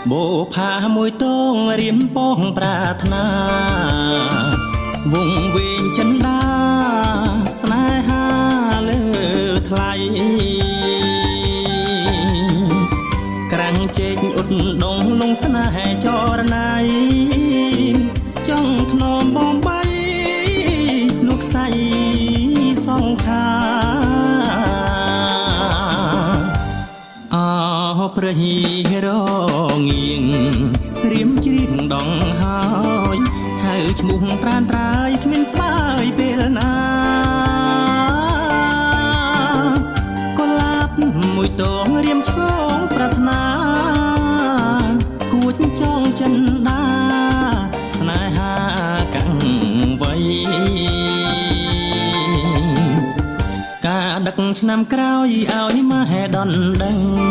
បោផាមួយតងរៀមពងប្រាថ្នាវងវែងចិនដាស្នេហាលើថ្លៃក្រាំងជែកឧត្តដងលងស្នេហ៍ចរណៃចង់ធ្នមបំបីលោកសៃសង្ខាអោព្រៃរងៀងរៀមជ្រៀងដងហើយហៅឈ្មោះត្រានត្រាយគ្មានស្បើយពេលណាកុលាបមួយតងរៀមឈងប្រាថ្នាគួចចងចិនដាស្នេហាកាំងវ័យការដឹកឆ្នាំក្រោយឲ្យម៉ែដនដឹង។